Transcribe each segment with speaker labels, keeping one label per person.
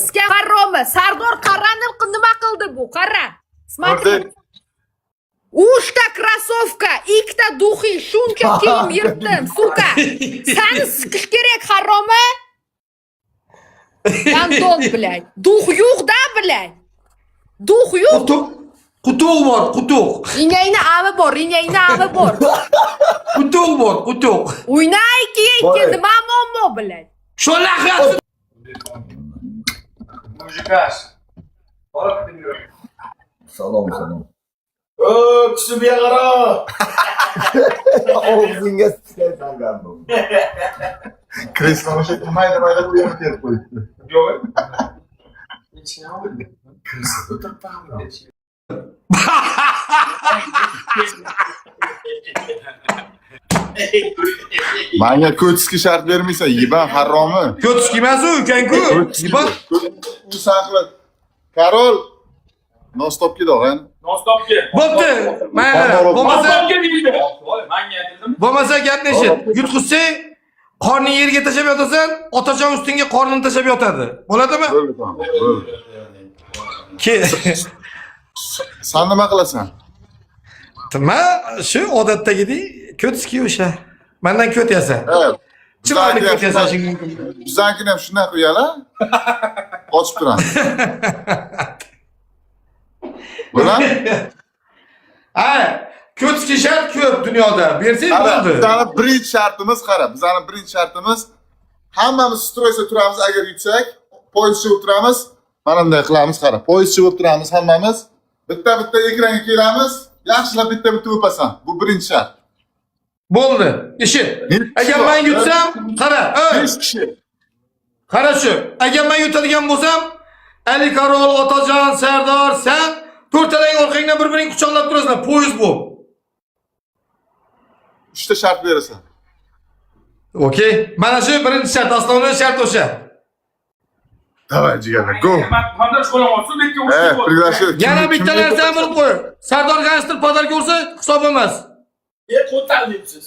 Speaker 1: Sizga haromi. Sardor qarani nima qildi bu? Qara. Смотри.
Speaker 2: Ko'rdik.
Speaker 1: Uchta krossovka, ikkita духи, shuncha kiyim yirtdim, сука. Sani sikish kerak, haromi. Антон, блядь. Дух yo'q-da, блядь. Дух yo'q.
Speaker 3: Qutuq. Qutuq bor, qutuq.
Speaker 1: Inangni ami bor, inangni ami bor.
Speaker 3: Qutuq bor, qutuq.
Speaker 1: O'ynay keyin
Speaker 4: Voy.
Speaker 1: nima muammo, блядь?
Speaker 3: Sho'laqlab
Speaker 5: Мужикаш.
Speaker 4: Salom, salom.
Speaker 5: O, kusubiga qara.
Speaker 4: Og'zingga sichaysan gandon.
Speaker 2: Kreslo o'sha mayda mayda qo'yib kelib qo'yibdi.
Speaker 5: Yo'q.
Speaker 2: Manga ko'tiski shart bermaysan, yiban haromi.
Speaker 3: Ko'tish emas u, ukang-ku. Yiban.
Speaker 2: U saqla. Karol. Nostopga dog'an.
Speaker 5: Nostopga.
Speaker 3: Bo'pti. Mayli. Bo'lmasa,
Speaker 5: Nostopga deydi. Manga aytildimi?
Speaker 3: bo'lmasa gapni eshit. Yutqizsang, qorning yerga tashlab yotasan, otajon ustingga qornini tashlab yotadi. Bo'ladimi?
Speaker 2: Bo'ldi, tamom, bo'ldi.
Speaker 3: Ke.
Speaker 2: San nima qilasan?
Speaker 3: Man shu odatdagidek ko'tiski o'sha. Mandan ko't yasa.
Speaker 2: Evet.
Speaker 3: Chiroyli ko't yasashing mumkin.
Speaker 2: Bizankini ham shunday qo'yala. Qochib turamiz. Bo'ladimi?
Speaker 3: Ha, ko'tiski shart ko'p dunyoda. Bersang
Speaker 2: Qara,
Speaker 3: bo'ldi.
Speaker 2: bizani birinchi shartimiz qara, bizani birinchi shartimiz hammamiz stroysa turamiz agar yutsak, poyezdcha bo'lib turamiz. Mana bunday qilamiz, qara. Poyezdcha bo'lib turamiz hammamiz. Bitta-bitta ekranga kelamiz. Yaxshilab bitta-bitta o'pasan. Bu birinchi shart.
Speaker 3: Bo'ldi. Eshit.
Speaker 2: Nechi kishi
Speaker 3: Agar
Speaker 2: bor?
Speaker 3: men yutsam, qara, ey,
Speaker 2: 5 kishi.
Speaker 3: qara shu. Agar men yutadigan bo'lsam, Ali Karol, Otajon, Sardor, sen to'rttalang orqangdan bir-biringni quchoqlab turasizlar, poyezd bu.
Speaker 2: 3 ta shart berasan.
Speaker 3: Okey. Mana shu birinchi shart, основной shart o'sha.
Speaker 2: Давай, jigarlar, go.
Speaker 5: Qanday shug'ullanmoqchi? Bitta
Speaker 2: Eh,
Speaker 5: urishdi.
Speaker 2: приглашаю.
Speaker 3: Yana bitta narsani bilib qo'y. Sardor gangster podarka ursa hisob emas.
Speaker 5: E, qo'taq deyapsiz.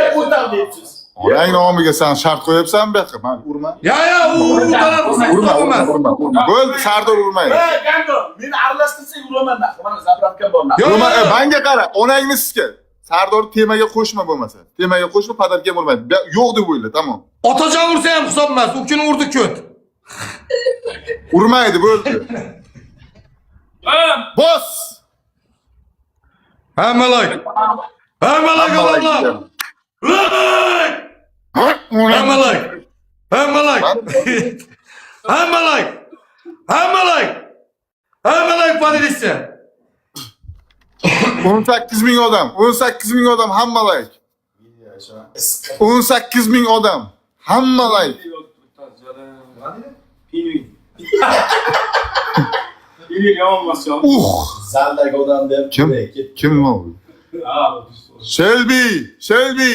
Speaker 5: E, qo'taq deyapsiz.
Speaker 2: Onang nomiga san shart qo'yapsan bu yoqqa. Man urma.
Speaker 3: Ya ya, u taraf ursa
Speaker 2: Urma,
Speaker 3: hisob
Speaker 2: urma,
Speaker 3: emas.
Speaker 2: urma, urma. Bo'ldi, Sardor urmaydi.
Speaker 5: E, Gandon, meni aralashtirsang uraman naqd. Mana zapravkam bor naqd.
Speaker 3: Yo'q,
Speaker 2: Urma,
Speaker 3: yo'q, yo'q.
Speaker 2: manga qara, onangni sizga. Sardor temaga qo'shma bo'lmasa. Temaga qo'shma, podarka ham urmaydi. Yo'q deb o'yla, tamom.
Speaker 3: Otajon ursa ham hisob emas. U kuni urdi ko't.
Speaker 2: Urmaydi, bo'ldi.
Speaker 5: Ha,
Speaker 2: Bos!
Speaker 3: Hamma like. Hamma like odamlar. Like! Hamma like. Hamma like. Hamma like. Hamma like. Hamma like поделиться.
Speaker 2: 18 ming odam, 18 ming odam hamma like. 18 ming odam hamma like.
Speaker 5: Pingvin. Pingvin yomon emas yo.
Speaker 2: Uh!
Speaker 4: Zaldagi odam deb.
Speaker 2: Kim? Kim u?
Speaker 5: Ha,
Speaker 2: Shelby, Shelby.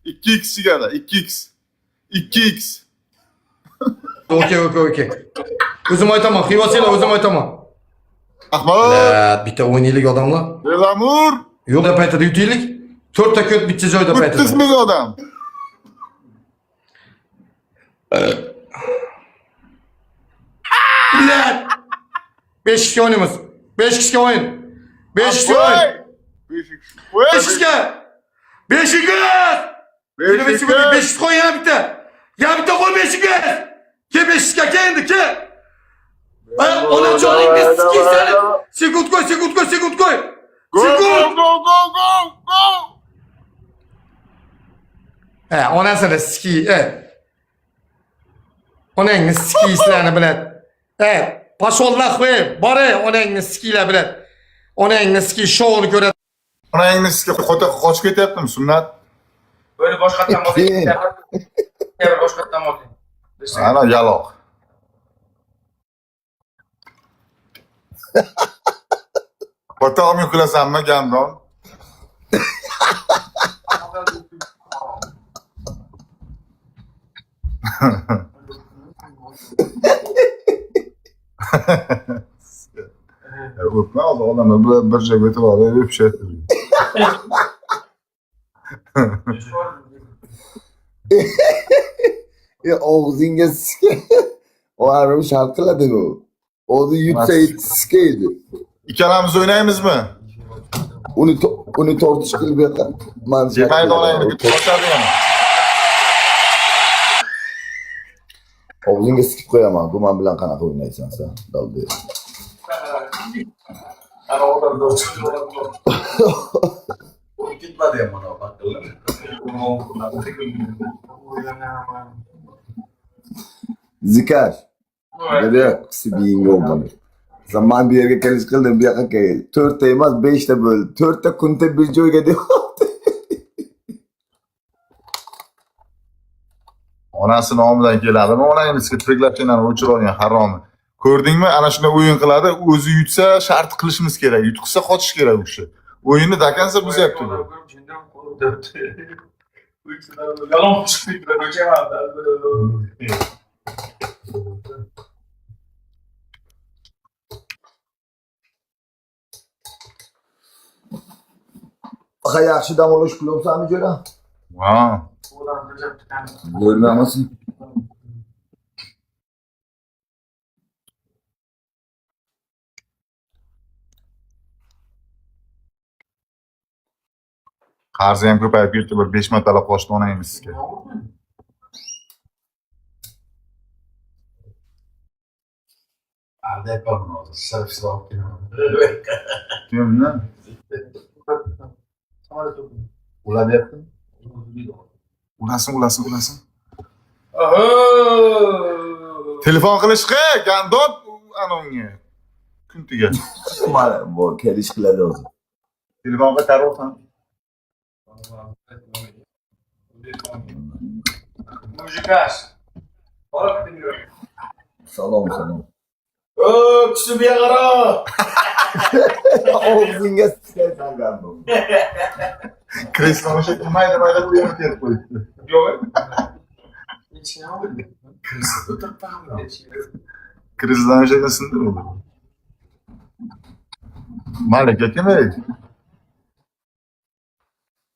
Speaker 2: 2x sigara, 2x. 2x.
Speaker 3: Okey, okey, okey. O'zim aytaman, Xivasela o'zim aytaman.
Speaker 2: Ahmad,
Speaker 3: La, bitta o'ynaylik odamlar.
Speaker 2: Elamur,
Speaker 3: Yo'q paytida yutaylik. To'rtta ko't bitta joyda
Speaker 2: 30
Speaker 3: paytida.
Speaker 2: ming odam.
Speaker 3: Bilat. 5 kishiga o'ynaymiz. 5 kishiga o'yin. 5 kishiga o'yin.
Speaker 2: 5x.
Speaker 3: 5 kishiga. 5 kishi.
Speaker 2: 5x.
Speaker 3: 5 kishi qo'y yana bitta. Yana bitta qo'y 5 kishi. Ke 5 kishiga ke endi ke. Onajoningni siking seni. Sekund qo'y, sekund qo'y, sekund qo'y.
Speaker 2: Go, go,
Speaker 3: Sekund.
Speaker 2: go, go, go, go.
Speaker 3: Ha, onasini siki, e. Onangni siki sizlarni biladi. E, пошел нахуй, bor ey, onangni sikilar biladi. Onangni siki shouni ko'radi.
Speaker 2: Onangni sizga qo'ta qochib ketyaptimi, sunnat?
Speaker 5: Böyle boshqatdan bosing. Bir boshqatdan bosing.
Speaker 2: Ana yaloq. Botog'imga kulasanmi, gandon? O'pma hozir odamlar bir joyga o'tib olib o'pishyapti.
Speaker 4: Ya og'zingga sikay. O harbi shart qiladi bu. O'zi yutsa sikaydi.
Speaker 2: Ikkalamiz o'ynaymizmi?
Speaker 4: Uni tortish qilib yoqqa. Man shart
Speaker 2: Mayda
Speaker 4: qilaman.
Speaker 2: onangni qochadi yana.
Speaker 4: Og'zingga sikib qo'yaman. Bu men bilan qanaqa o'ynaysan sen? Dalda.
Speaker 6: Gitmedi ya bana bak.
Speaker 4: Zikar. Nereye sibiying olmalı. Zaman bir yerga kelish qildim, bu yoqqa kel. To'rtta emas, beshta bo'ldi. To'rtta kunta bir joyga deb.
Speaker 2: Onasi nomidan keladimi? Onangni приглашение o'chirib olgan haromi. Ko'rdingmi? Ana shunday o'yin qiladi. O'zi yutsa shart qilishimiz kerak. Yutqizsa qochish kerak u kishi. O'yinni до конца buzyapti bu.
Speaker 6: Yalan çıktı.
Speaker 4: Ha, yaxshi dam olish qilyapsanmi jo'ra?
Speaker 2: Ha.
Speaker 4: Bo'lmasin.
Speaker 2: Qarzi ham ko'payib ketdi. Bir 5 martalab qochdi onangni sizga. Kimni? Ular deyapti. Ulasin, ulasin, ulasin. Telefon qilishqa, gandon anonga. Kuntiga.
Speaker 4: Mana bu kelish qiladi o'zi.
Speaker 2: Telefonga tarolsan.
Speaker 6: Mujikash.
Speaker 4: Salom, salom.
Speaker 6: O, küsü bir qara.
Speaker 4: Og'zingga sikaysan gandon.
Speaker 2: Kresloni o'sha mayda mayda bu yerga terib qo'yibdi.
Speaker 6: Yo'q.
Speaker 2: Kresloni o'sha yerga sindirdi. Malika kim ey?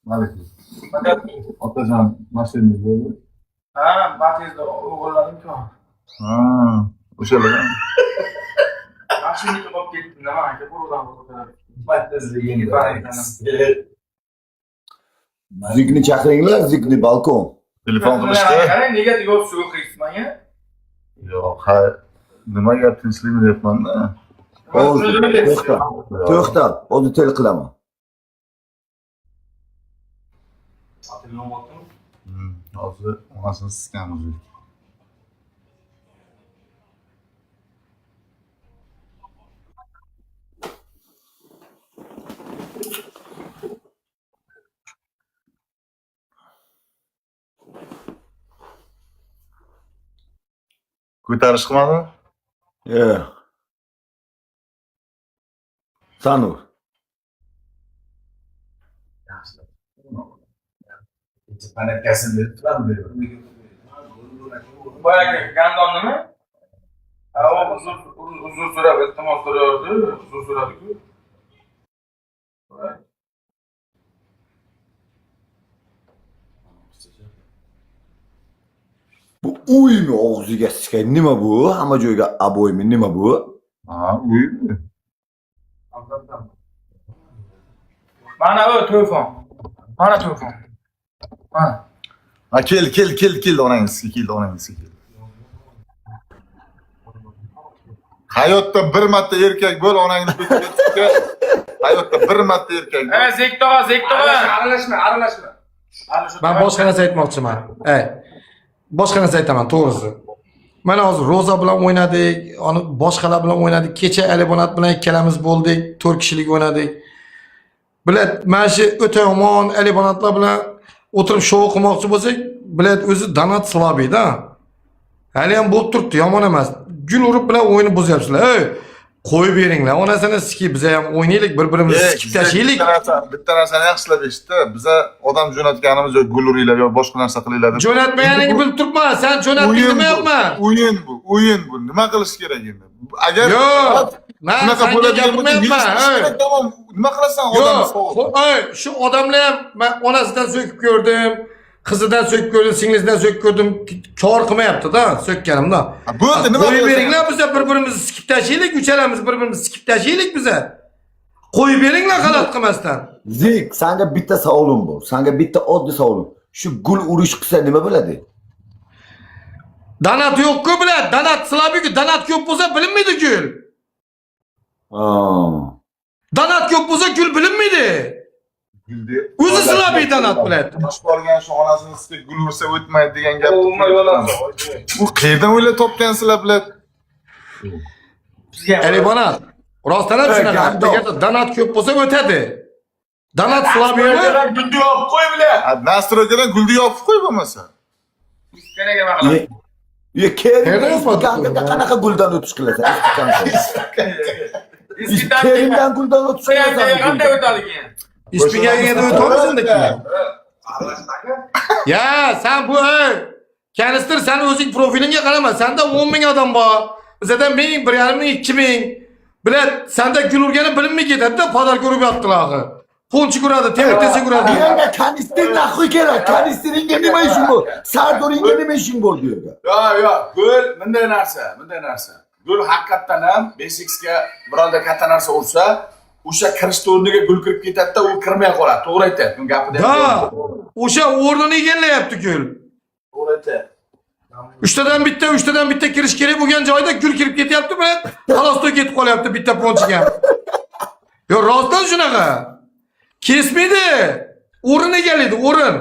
Speaker 2: Malika. Otajon mashinangiz bo'ldi.
Speaker 6: Ha, Matizda o'g'illarim-ku.
Speaker 2: Ha, o'shalar.
Speaker 6: Mashinani olib ketdim, nima aka, burudan burudan.
Speaker 4: Zikni chaqiringlar, zikni balkon.
Speaker 2: Telefon qilishdi.
Speaker 6: Qarang, nega yo'q suv qilsiz menga?
Speaker 2: Yo'q, ha, nima gap, tinchlikmi deyapman-da.
Speaker 4: O'zi to'xta. To'xta, o'zi tel qilaman.
Speaker 2: Hozir onasini siskamiz. Ko'tarish qilmadimi?
Speaker 4: Yo'q. Sanur.
Speaker 6: Boyagi gandon nima? Ha, u uzr so'rab, iltimos so'rayapti, uzr so'radi-ku.
Speaker 4: Bu uymi og'ziga sikay? Nima bu? Hamma joyga aboymi? Nima bu?
Speaker 2: Ha, uymi?
Speaker 6: Mana u telefon. Mana telefon. Mana.
Speaker 2: Ha, kel, kel, kel, kel, onangizga kel, onangizga kel. Hayotda bir marta erkak bo'l, onangni ko'tiga tushga. Hayotda bir marta erkak bo'l.
Speaker 6: E, Zek tog'a, Zek tog'a. Aralashma, aralashma.
Speaker 3: Man boshqa narsa aytmoqchiman. Ey. Boshqa narsa aytaman, to'g'risi. Mana hozir Roza bilan o'ynadik, oni boshqalar bilan o'ynadik. Kecha Alibonat bilan ikkalamiz bo'ldik, 4 kishilik o'ynadik. Bilat, mana shu o'ta yomon Alibonatlar bilan o'tirib shou qilmoqchi bo'lsak, bilat o'zi donat slabiyda. Hali ham bo'lib turibdi, yomon emas. Gul urib bilan o'yinni buzyapsizlar. Ey, qo'yib beringlar. Onasini sikib biza ham o'ynaylik, bir-birimizni sikib tashlaylik.
Speaker 2: Bitta narsani yaxshilab eshitdi. Biza odam jo'natganimiz yo'q, gul uringlar yo boshqa narsa qilinglar deb.
Speaker 3: Jo'natmaganingni bilib turibman. Sen jo'natding
Speaker 2: O'yin bu,
Speaker 3: demayapman.
Speaker 2: o'yin bu, o'yin bu. Nima qilish kerak endi? Agar
Speaker 3: Yo'q. Man
Speaker 2: bunaqa
Speaker 3: sanga
Speaker 2: bo'ladigan bo'lsa,
Speaker 3: gapirmayapman.
Speaker 2: yig'ishtirish
Speaker 3: Ey.
Speaker 2: kerak, tamom. Nima qilasan odamni
Speaker 3: Yo'q.
Speaker 2: sovutib?
Speaker 3: Ey, shu odamlar ham men onasidan so'kib ko'rdim. Qizidan so'kib ko'rdim, singlisidan so'kib ko'rdim. Kor qilmayapti-da so'kkanimda.
Speaker 2: Ha, bo'ldi, nima
Speaker 3: Qo'yib
Speaker 2: qilasan?
Speaker 3: beringlar biza bir-birimizni sikib tashlaylik, uchalamiz bir-birimizni sikib tashlaylik biza. Qo'yib beringlar g'alati qilmasdan.
Speaker 4: Zik, sanga bitta savolim bor. Sanga bitta oddiy savolim. Shu gul urush qilsa nima bo'ladi?
Speaker 3: Donat yo'q-ku bilan, donat слабый ku, donat ko'p bo'lsa bilinmaydi gul.
Speaker 4: Ha.
Speaker 3: Donat ko'p bo'lsa gul bilinmaydi.
Speaker 2: Gul deb.
Speaker 3: O'zi слабый donat bilan.
Speaker 2: Tosh borgan shu onasini sikib gul ursa o'tmaydi degan gap.
Speaker 6: Umuman yo'l
Speaker 2: Bu qayerdan o'ylab topgansizlar bular?
Speaker 3: Elibona, rostdan ham
Speaker 4: Ey,
Speaker 3: shunaqa.
Speaker 4: gandon.
Speaker 3: Agarda donat ko'p bo'lsa o'tadi. Donat слабый mi?
Speaker 6: Gulni yopib qo'y bilan.
Speaker 2: Ha, Настройка dan gulni yopib qo'y bo'lmasa.
Speaker 6: Nega nima qiladi?
Speaker 4: Ye, kerim
Speaker 3: Qayerdan
Speaker 4: ispikanda qanaqa guldan o'tish qilasan? Ispikanda. Kerimdan guldan o'tish qilasan.
Speaker 6: Qanday o'tadi keyin?
Speaker 3: Ispigaganga o'tolmaysan keyin. Ya sen bu ey, kanistir sen o'zing profilingga qarama. Senda 10 ming odam bor. Bizada 1000, 1,5 ming, 2000. Bilet senda gul urgani bilinmay ketadi-da, podarka urib yotdilar axir. Ponchik uradi, temir tesak uradi.
Speaker 4: Bu yerga kanistir нахуй kerak. Kanistiringga nima ishing bor? Sardoringga nima ishing bor bu yerga?
Speaker 6: Yo'q, yo'q. Gul bunday narsa, bunday narsa. Gul haqiqatdan ham 5x ga bironta katta narsa ursa, o'sha kirishni o'rniga gul kirib ketadi-da, u kirmay qoladi. To'g'ri aytyapti. Bu gapida ham
Speaker 3: Da, o'sha o'rnini egallayapti gul.
Speaker 6: to'g'ri aytyapti.
Speaker 3: Uchtadan bitta, uchtadan bitta kirish kerak bo'lgan joyda gul kirib ketyapti, bilan xalosda ketib qolyapti bitta ponchik ham. Yo, rostdan shunaqa. Kesmaydi. O'rin egallaydi, o'rin.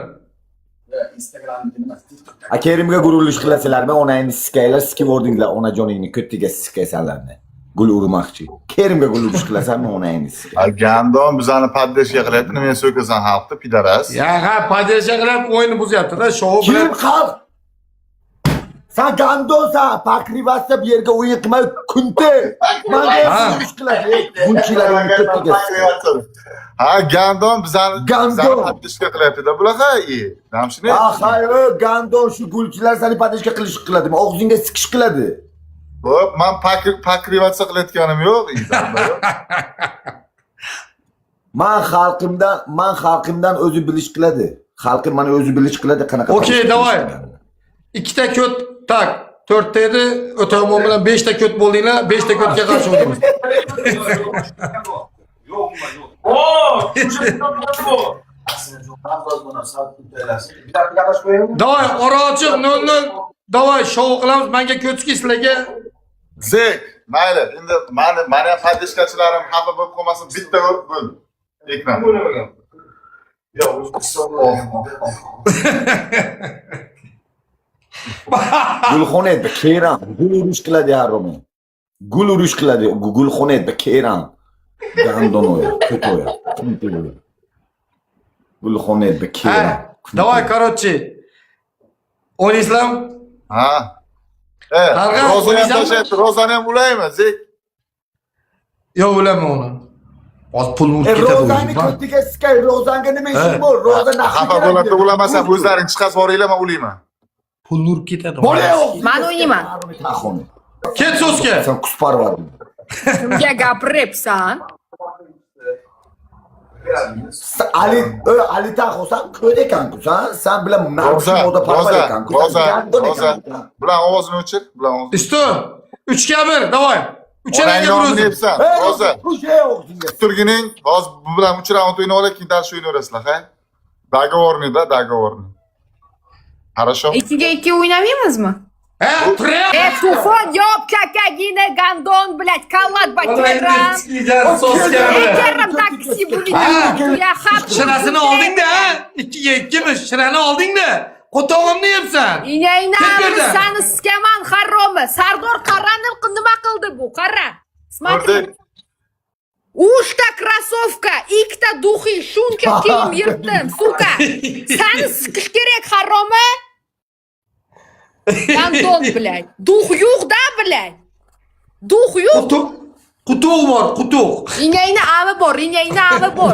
Speaker 6: Instagramda emas, TikTokda.
Speaker 4: A Kerimga gururlish qilasizlarmi? Onangni sikaylar, sikib ordinglar, onajoningni ko'tiga sikaysanlarni. Gul urmoqchi. Kerimga gul urish qilasanmi onangni sikay?
Speaker 2: Ha, Gandon bizani поддержка qilyapti, nimaga so'kasan xalqni, пидарас.
Speaker 3: Ya ha, поддержка qilib o'yinni buzyapti-da, shou
Speaker 4: Kim
Speaker 3: bilan.
Speaker 4: xalq? San gandonsan, покрываться bu yerga o'yin qilmay kunte. Manga
Speaker 3: Ha.
Speaker 4: urish qiladi. Gulchilaringni ko'tiga sikay.
Speaker 2: Ha, Gandon bizani
Speaker 4: Gandon.
Speaker 2: bizani поддержка qilyapti-da bular i. Namshini.
Speaker 4: Ha, hayır, gandon shu gulchilar seni поддержка qilish qiladimi? Og'zingga sikish qiladi.
Speaker 2: Xo'p, man покрываться qilayotganim yo'q. i, долбоёб.
Speaker 4: Man xalqimdan o'zi bilish qiladi. Xalqim mani o'zi bilish qiladi qanaqa.
Speaker 3: Okey,
Speaker 4: поддержка
Speaker 3: давай.
Speaker 4: qilishini.
Speaker 3: Ikkita ko't, так, to'rtta edi, O'tayomon bilan 5 ta ko't bo'ldinglar, 5 ta ko'tga qarshi o'ynaymiz.
Speaker 6: Yo'q, umuman yo'q. O, bu.
Speaker 3: Давай, ora ochiq 0-0. Давай, shou qilamiz. Menga ko'tki sizlarga.
Speaker 2: Zek, mayli. Endi mani ham поддержка chilarim xafa bo'lib qolmasin, bitta bo'lib bo'ldi. Ekran.
Speaker 6: Yo'q, O'zbekistonda.
Speaker 4: Gulxona etdi, keram. Gul urush qiladi haromi. Gul urush qiladi, gulxona etdi, keram. Gandon o'ya, ko't o'ya. Gulxona etdi, keram.
Speaker 3: Ha, давай, короче. O'ynaysizlarmi?
Speaker 2: Ha. E,
Speaker 3: Qarg'a,
Speaker 2: Rozani ham
Speaker 3: o'ynaysanmi?
Speaker 2: tashlayapti, Rozani ham ulaymi, Zek?
Speaker 3: Yo'q, ulanma uni. Hozir pulni
Speaker 4: E,
Speaker 3: urib ketadi.
Speaker 4: Rozani
Speaker 3: o'zi.
Speaker 4: ko'tiga sikay, Rozanga nima ishing bor? Roza naqsh
Speaker 2: Xafa bo'ladi, ulamasam o'zlaring chiqasib boringlar, men ulayman.
Speaker 3: Pulni urib ketadi.
Speaker 4: Bola yo'q.
Speaker 1: Man o'ynayman.
Speaker 4: Taxoni.
Speaker 3: Ket so'zga.
Speaker 4: Sen kusparvar.
Speaker 1: Kimga gapiryapsan?
Speaker 4: Ali, Ali Taxo sen ko't ekan-ku, sen. Sen bilan
Speaker 2: Roza,
Speaker 4: narxi parvar
Speaker 2: Roza,
Speaker 4: ekan-ku.
Speaker 2: Roza,
Speaker 4: Gandon
Speaker 2: Roza.
Speaker 4: ekan-ku.
Speaker 2: Bulan ovozini o'chir, bulan ovozini.
Speaker 3: Isto. 3ga 1, давай.
Speaker 2: Onang
Speaker 3: Uchalaga bir
Speaker 2: nomini
Speaker 3: o'zim.
Speaker 2: yebsan,
Speaker 4: Ey,
Speaker 2: Roza.
Speaker 4: Bu şey og'zingga.
Speaker 2: Turgining hozir bu bilan uch raund o'ynab olay, keyin dальше o'ynayverasizlar, ha? Договорный da, договорный. Хорошо?
Speaker 1: 2ga 2 o'ynamaymizmi?
Speaker 3: Ha, turyapti.
Speaker 1: E, tufon yop kakagina gandon, блядь, kallat bakeram.
Speaker 3: So'zga.
Speaker 1: Ekerim taksi
Speaker 3: Ha.
Speaker 1: ya hap.
Speaker 3: Shirasini olding-da, ha? 2ga 2mi? Shirani olding-da. Qo'tog'imni yebsan.
Speaker 1: Inangni
Speaker 3: Ket bu yerdan.
Speaker 1: sani sikaman haromi. Sardor qarani nima qildi bu? Qara. Смотри.
Speaker 2: Ko'rdik.
Speaker 1: Uchta krossovka, ikkita духи, shuncha kiyim yirtdim, сука. Sani sikish kerak haromi. Gandon, блядь. Дух yo'q-da, блядь. Дух yo'q.
Speaker 3: Qutuq. Qutuq bor, qutuq.
Speaker 1: Inangni ami bor, inangni ami bor.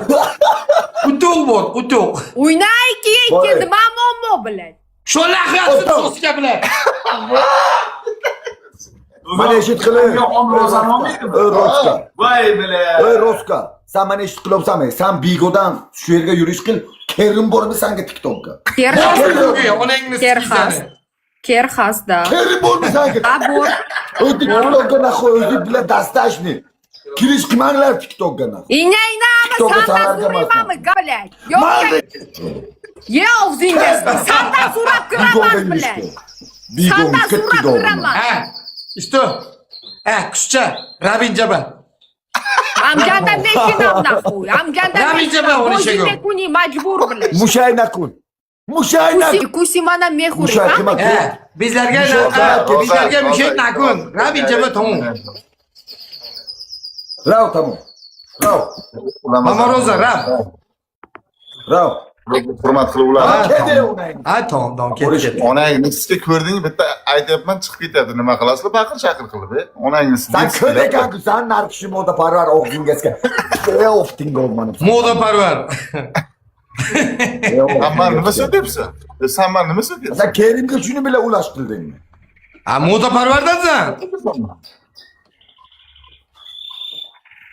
Speaker 3: Qutuq bor, qutuq.
Speaker 1: O'yna ikkiga ikki,
Speaker 4: Boy.
Speaker 1: nima muammo, блядь?
Speaker 3: Shu lahzasi so'zga bilan.
Speaker 4: Mana eshit qilib.
Speaker 6: Rozani olmaydimi?
Speaker 4: Ey Roska.
Speaker 6: Voy bile.
Speaker 4: Ey Roska. Sen meni eshit qilyapsanmi? Sen Bigodan shu yerga yurish qil. Kerim bormi sanga TikTokga?
Speaker 1: Kerxas.
Speaker 3: Onangni
Speaker 1: Kerxas.
Speaker 3: sikisani.
Speaker 1: Kerxas, да.
Speaker 4: Kerim bormi sanga?
Speaker 1: Ha, bor.
Speaker 4: O'zi TikTokga нахуй o'zi bilan достаточно. Kirish qilmanglar TikTokga нахуй.
Speaker 1: Inangni
Speaker 4: TikTokga
Speaker 1: sandan
Speaker 4: sararga
Speaker 1: so'raymanmi, блядь? Yo'q,
Speaker 4: Mayli.
Speaker 1: ye og'zingga. Sandan so'rab
Speaker 4: Big'onga
Speaker 1: kiraman, блядь.
Speaker 4: yurishdi. Big'onga
Speaker 1: Sandan
Speaker 4: ketdi
Speaker 1: so'rab
Speaker 4: dog'im.
Speaker 1: kiraman.
Speaker 3: Ha. Isto. Ha, kushcha. Rabin jaba.
Speaker 1: Amganda mechinam нахуй. Amganda
Speaker 3: Ramizga
Speaker 1: mechinam.
Speaker 3: ben
Speaker 1: O'zing
Speaker 3: o'ynashagim.
Speaker 1: mekuni majbur, блядь.
Speaker 4: Mushay nakun. Mushay nakun.
Speaker 1: Kusi, kusi mana mexuri.
Speaker 4: Mushay qilma.
Speaker 3: Ha, bizlarga
Speaker 4: Mushay
Speaker 3: ha,
Speaker 4: qilma.
Speaker 3: bizlarga mushay nakun. Rabin jaba tamom.
Speaker 4: Rav tamom. Rav.
Speaker 3: Mama Roza, rab.
Speaker 4: Rav.
Speaker 2: Hurmat qilib ularni.
Speaker 4: Kede onang.
Speaker 3: Ha, tamom, tamom, ket, ket.
Speaker 2: Onangni sizga ko'rding, bitta aytyapman, chiqib ketadi. Nima qilasizlar? Baqir chaqir qilib, e? Onangni
Speaker 4: Sen ko'p ekan-ku, sen narxi moda parvar og'zingga. E ofting olmanim.
Speaker 3: Moda parvar.
Speaker 2: Sen man nima so'kyapsan? Sen man nima so'kyapsan?
Speaker 4: Sen Kerimga shuni bilan ulash qildingmi?
Speaker 3: Ha, moda parvardansan.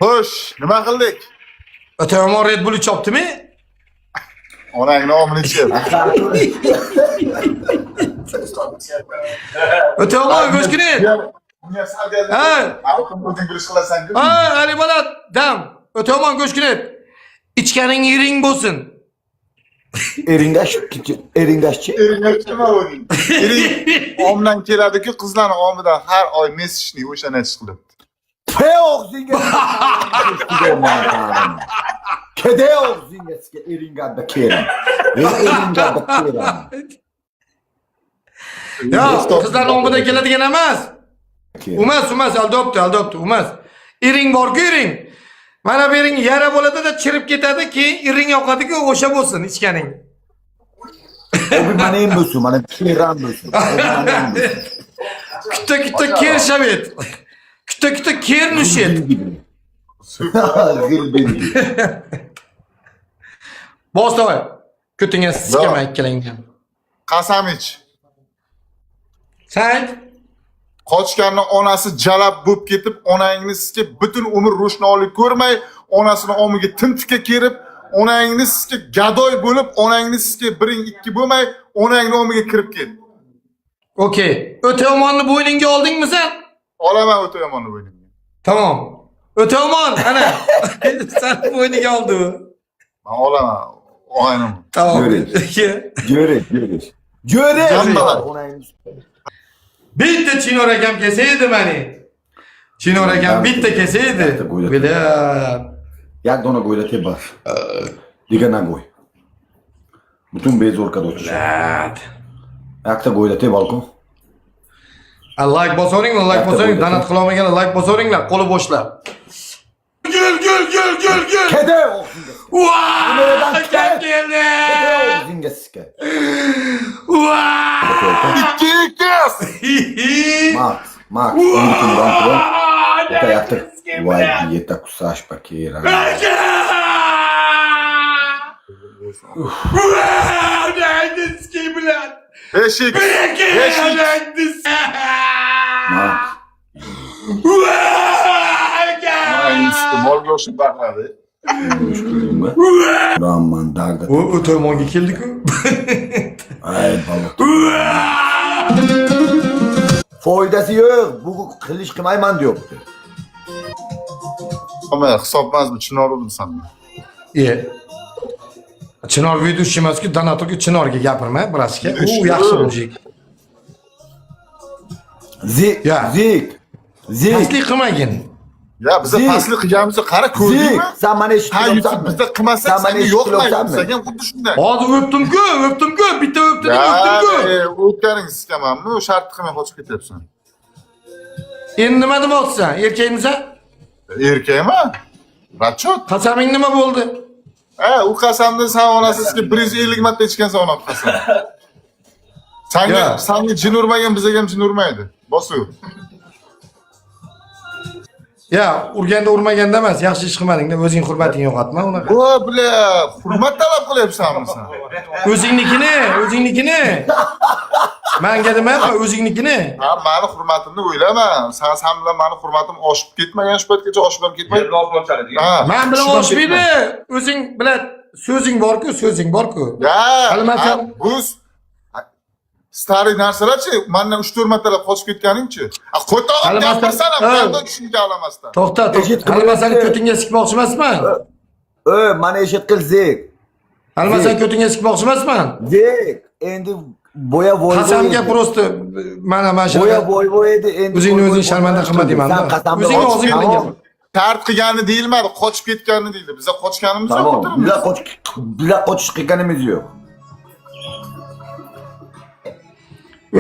Speaker 2: Xo'sh, nima qildik?
Speaker 3: O'tayomon Red Bull ichopdimi?
Speaker 2: Onangni omini ichib.
Speaker 3: O'tayomon go'shkini.
Speaker 2: Bunga sal gaz.
Speaker 3: Ha.
Speaker 2: O'zing bilish qilasan-ku.
Speaker 3: Ha, Ali bola, dam. O'tayomon go'shkini. Ichganing yiring bo'lsin.
Speaker 4: Eringash, eringashchi.
Speaker 2: Eringash nima o'ding? Ering omdan keladi-ku, qizlarni omidan har oy mesishni o'shani aytish qilib.
Speaker 4: Pe og'zingga. Kede og'zingga sizga eringanda kerim. Eringanda kerim.
Speaker 3: Yo, qizlarni omidan keladigan emas. Umas, umas, aldobdi, aldobdi, umas. Iring bor-ku, iring. Mana bu iring yara bo'ladi-da chirib ketadi, keyin iring yoqadi-ku, o'sha bo'lsin ichganing.
Speaker 4: O bir manem bo'lsin, mana keram bo'lsin. O bir manem bo'lsin.
Speaker 3: Kutta kutta ker shabet. Kutta kutta ker nushet.
Speaker 4: G'il bil.
Speaker 3: Bos davay. Ko'tingga sikama ikkalangni.
Speaker 2: Qasam ich.
Speaker 3: Sen ayt.
Speaker 2: Qochganni onasi jalab bo'lib ketib, onangni sizga butun umr ro'shnolik ko'rmay, onasini omiga timtikka kerib, onangni sizga gadoy bo'lib, onangni sizga biring ikki bo'lmay, onangni omiga kirib ket.
Speaker 3: Okey. O'tayomonni bo'yningga oldingmi sen?
Speaker 2: Olaman O'tayomonni bo'ynimga.
Speaker 3: Tamom. O'tayomon, ana. Sen bo'yniga oldi u.
Speaker 2: Men olaman og'aynim.
Speaker 3: Tamom.
Speaker 4: Yo'q. Jo'rek, jo'rek. Jo'rek.
Speaker 2: Jambalar.
Speaker 3: Bitta Chinor akam kelsa edi mani. Chinor akam bitta kelsa edi. Bila.
Speaker 4: Як dona go'yda tebar. Diga nagoy. Butun bezorka do'chish. Yakta go'yda tebalku.
Speaker 3: Like bosaveringlar, like bosaveringlar. Donat qilolmaganlar like bosaveringlar, qo'li bo'shlar. Gul gul gul gul gul.
Speaker 4: Kede og'zingga.
Speaker 3: Vaa!
Speaker 4: Nimadan
Speaker 3: Akam
Speaker 4: kel?
Speaker 3: keldi.
Speaker 4: Kede og'zingga sizga.
Speaker 3: Vaa!
Speaker 2: 2
Speaker 4: Max, Max, butun rampron. Ota yakta. Voy, yeta kusash pakira.
Speaker 3: Onangni bilan.
Speaker 2: Beshik. Beshik.
Speaker 4: Max.
Speaker 2: Onangni molga o'xshab baqiradi.
Speaker 4: Rahman darda.
Speaker 3: U o'tomonga keldi-ku.
Speaker 4: Ay baliq. Foydasi yo'q. Bu qilish qilmayman deyapti.
Speaker 2: Ama hisobmasmi, chinor urdisan.
Speaker 3: E. Chinor ведущий emas-ku, donatorga Chinorga gapirma, brasga. U yaxshi mujik.
Speaker 4: Zik,
Speaker 3: Ya.
Speaker 4: zik. Zik.
Speaker 3: Pastlik qilmagin.
Speaker 2: Ya biza
Speaker 4: Zik.
Speaker 2: pastlik qilganimizni qara
Speaker 4: Zik.
Speaker 2: ko'rdingmi?
Speaker 4: Sen mani
Speaker 2: Ha,
Speaker 4: eshitib
Speaker 2: YouTube bizda qilmasak
Speaker 4: Sen mani
Speaker 2: senga
Speaker 4: eshitib
Speaker 2: yo'qmaydi.
Speaker 4: turibsanmi?
Speaker 2: Senga ham xuddi shunday.
Speaker 3: Hozir o'pdim-ku, o'pdim-ku, bitta o'pdim,
Speaker 2: Ya,
Speaker 3: o'pdim-ku.
Speaker 2: o'tganing sikamanmi? U shartni qilmay qochib ketyapsan.
Speaker 3: Endi nima demoqchisan? Erkakmisan?
Speaker 2: Erkakmi? Rachot.
Speaker 3: Qasaming nima bo'ldi?
Speaker 2: Ha, u qasamni sen onasizga 150 marta ichgansan ona qasam. Sanga
Speaker 3: Ya.
Speaker 2: sanga jin urmagan bizaga ham jin urmaydi. Bosuv.
Speaker 3: Ya, urganda urmaganda emas, yaxshi ish qilmading-da, o'zing hurmatingni yo'qotma unaqa.
Speaker 2: O, bля, hurmat talab qilyapsanmi sen?
Speaker 3: O'zingnikini, o'zingnikini. Manga demayapman, o'zingnikini.
Speaker 2: Ha, mani hurmatimni o'ylama. Sen bilan mani hurmatim oshib ketmagan shu paytgacha oshib ham ketmaydi. Ha,
Speaker 3: Men bilan
Speaker 2: tushib ham
Speaker 3: oshmaydi.
Speaker 2: ketmaydi.
Speaker 3: O'zing bilan So'zing bor-ku, so'zing bor-ku.
Speaker 2: Ya,
Speaker 3: Hali man
Speaker 2: ha, bu старый narsalarchi, mandan 3-4 martalab qochib ketganingchi. A, qo'tog'im
Speaker 3: Hali man
Speaker 2: gapirsana,
Speaker 3: Ha.
Speaker 2: qanday tushuncha olamasdan.
Speaker 3: To'xta,
Speaker 4: Eshit
Speaker 3: to'xta. Hali man seni
Speaker 4: qilib-
Speaker 3: ko'tingga sikmoqchi emasman.
Speaker 4: Ey, mana eshit qil Zik.
Speaker 3: Hali man seni ko'tingga sikmoqchi emasman.
Speaker 4: Zik, endi boya voy voy.
Speaker 3: Qasamga
Speaker 4: edi.
Speaker 3: просто mana mana shu
Speaker 4: Boya voy voy edi, endi
Speaker 3: O'zingni
Speaker 4: voy voy
Speaker 3: o'zing sharmanda
Speaker 4: voy
Speaker 3: qilma
Speaker 4: voy.
Speaker 3: deyman-da.
Speaker 4: Sen qasamni
Speaker 3: O'zingni
Speaker 4: och-
Speaker 3: og'zing bilan
Speaker 4: Tamom.
Speaker 3: gapir.
Speaker 2: Tart qilgani deyilmadi, qochib ketganini deyildi. Biza qochganimiz yo'q,
Speaker 4: Tamom.
Speaker 2: o'tiribmiz.
Speaker 4: Bizlar qoch bizlar qochish qilganimiz yo'q.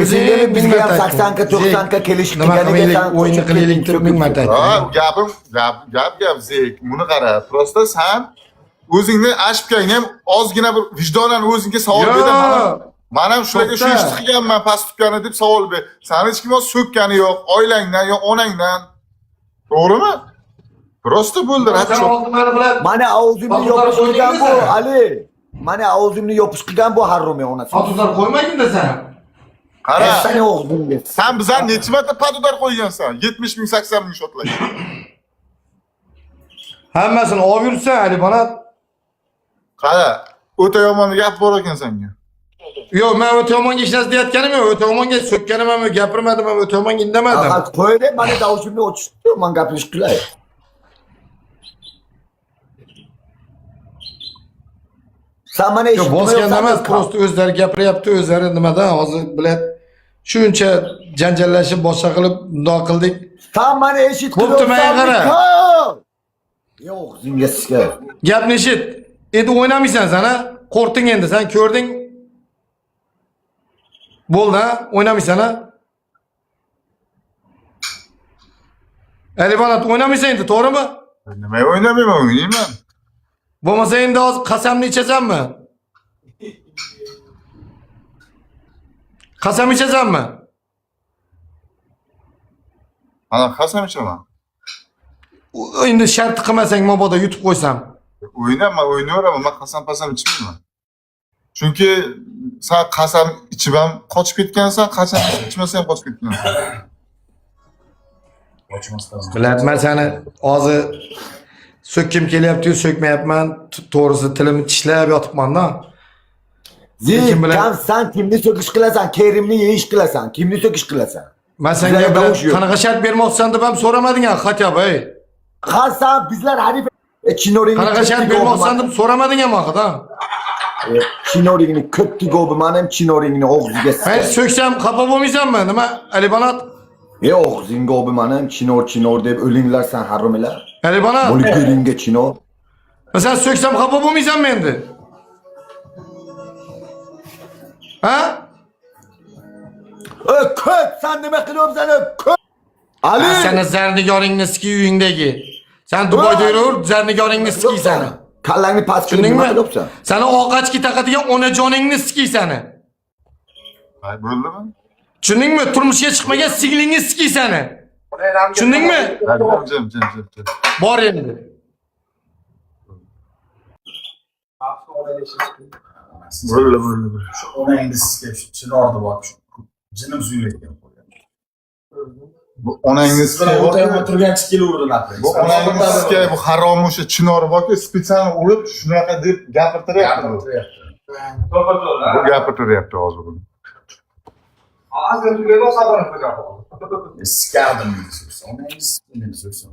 Speaker 3: O'zing
Speaker 4: Esingdami
Speaker 3: ming
Speaker 4: bizga ham
Speaker 3: marta aytding.
Speaker 4: 80 ga 90 ga kelish
Speaker 3: Nima
Speaker 4: qilganiga
Speaker 3: qilmaylik,
Speaker 4: san
Speaker 3: o'yinni
Speaker 4: qochib
Speaker 3: qilaylik
Speaker 4: ketding,
Speaker 3: deb ming marta
Speaker 2: Ha,
Speaker 3: aytdim.
Speaker 2: gapim, gap, gap, gap, Zek. Buni qara. Просто san o'zingni ashibkangni ham ozgina bir vijdonan o'zingga savol
Speaker 3: Yo.
Speaker 2: ber. Man ham shularga shu
Speaker 3: To'xta.
Speaker 2: ishni qilganman, pastupkani deb savol ber. Sani hech kim hozir so'kkani yo'q, oilangdan yo onangdan. To'g'rimi? Просто bo'ldi,
Speaker 3: Sen
Speaker 2: rad
Speaker 3: oldin mani bilan
Speaker 4: Mana og'zimni
Speaker 3: Patuzlar
Speaker 4: yopish qilgan bu
Speaker 3: qo'ydingmi sen?
Speaker 4: Ali. Mana og'zimni yopish qilgan bu harromi onasi.
Speaker 3: Patuzlar qo'ymaginda sen.
Speaker 2: Qara.
Speaker 4: Seni og'zingga.
Speaker 2: Sen bizani necha marta padudar qo'ygansan? 70 ming, 80 ming shotlarga.
Speaker 3: Hammasini olib yuribsan Ali Banat.
Speaker 2: Qara, o'ta yomon gap bor ekan senga.
Speaker 3: Yo'q, men o'ta yomonga hech narsa deyotganim yo'q. O'ta yomonga so'kkanim ham yo'q, gapirmadim ham, o'ta yomonga indamadim.
Speaker 4: Faqat qo'ydi, mana davushimni o'chirdi, man gapirish qilay. Sen mana
Speaker 3: Yo'q,
Speaker 4: eshitmayapsan.
Speaker 3: bosganda emas, просто o'zlari gapiryapti, o'zlari nimadan hozir biladi. Shuncha janjallashib, boshqa qilib, bundoq qildik.
Speaker 4: Sen mana eshit
Speaker 3: Bo'pti, menga qara.
Speaker 4: Yo'q, zingga sizga.
Speaker 3: Gapni eshit. Endi o'ynamaysan sen, ha? Qo'rqding endi, sen ko'rding. Bo'ldi, ha? O'ynamaysan, ha? Ali Banat o'ynamaysan endi, to'g'rimi?
Speaker 2: Nimaga o'ynamayman, o'ynayman.
Speaker 3: Bo'lmasa endi hozir qasamni ichasanmi? Qasam ichasanmi?
Speaker 2: Ana qasam ichaman.
Speaker 3: Endi shart qilmasang mabodo yutib qo'ysam.
Speaker 2: O'ynayman, o'ynayveraman. Men qasam pasam ichmayman. Chunki sen qasam ichib ham qochib ketgansan, qasam ichmasang ham qochib ketgansan.
Speaker 3: Bilyapman seni hozir so'kkim kelyapti-yu so'kmayapman. To'g'risi tilimni tishlab yotibman-da.
Speaker 4: Zik,
Speaker 3: Lekin bilan-
Speaker 4: kam sen kimni so'kish qilasan, kerimni yeyish qilasan, kimni so'kish qilasan?
Speaker 3: Men senga
Speaker 4: Bizlarga
Speaker 3: bilan
Speaker 4: davush yo'q.
Speaker 3: qanaqa shart bermoqchisan deb ham so'ramading ha, хотя бы, ey.
Speaker 4: Ha sen bizlar harif chinoringni
Speaker 3: Qanaqa shart bermoqchisan deb so'ramading ham axir, ha.
Speaker 4: Chinoringni ko'pti go'bi manim chinoringni og'ziga
Speaker 3: Men
Speaker 4: sikay.
Speaker 3: so'ksam xafa bo'lmaysanmi? Nima, Ali Banat?
Speaker 4: E og'zingga o'bi manim chinor chinor deb o'linglar sen haromilar.
Speaker 3: Ali Banat.
Speaker 4: Bo'lib ko'ringga chinor.
Speaker 3: Masalan so'ksam xafa bo'lmaysanmi endi? Ha?
Speaker 4: E ko'p sen nima qilyapsan e ko'p. Ali.
Speaker 3: Ha, seni zarnigoringni siki uyingdagi. Sen Dubayda yuraver, zarnigoringni siki seni.
Speaker 4: Kallangni past qilib nima
Speaker 3: Tushundingmi?
Speaker 4: qilyapsan?
Speaker 3: Seni oqachki taqadigan onajoningni siki seni.
Speaker 2: Hay, bo'ldimi?
Speaker 3: Tushundingmi? Turmushga chiqmagan singlingni siki seni. Tushundingmi?
Speaker 2: Hay, Jim, jim, jim, jim.
Speaker 3: Bor endi.
Speaker 2: Bo'ldi, bo'ldi, bo'ldi.
Speaker 6: Shu onangni sizga shu chinorni bor, shu jinim suylayotgan qo'ygan.
Speaker 2: Bu onangni
Speaker 6: Siz bilan
Speaker 2: sizga
Speaker 6: o'tayotgan turganchi kelaverdi naprim.
Speaker 2: Bu onangni sizga bu harom o'sha chinori borku, spetsial urib shunaqa deb gapirtiryapti. Bu.
Speaker 5: To'g'ri,
Speaker 2: Bu gapirtiryapti hozir buni.
Speaker 6: Sikardim meni so'ksa, onangni sikdi meni so'ksa.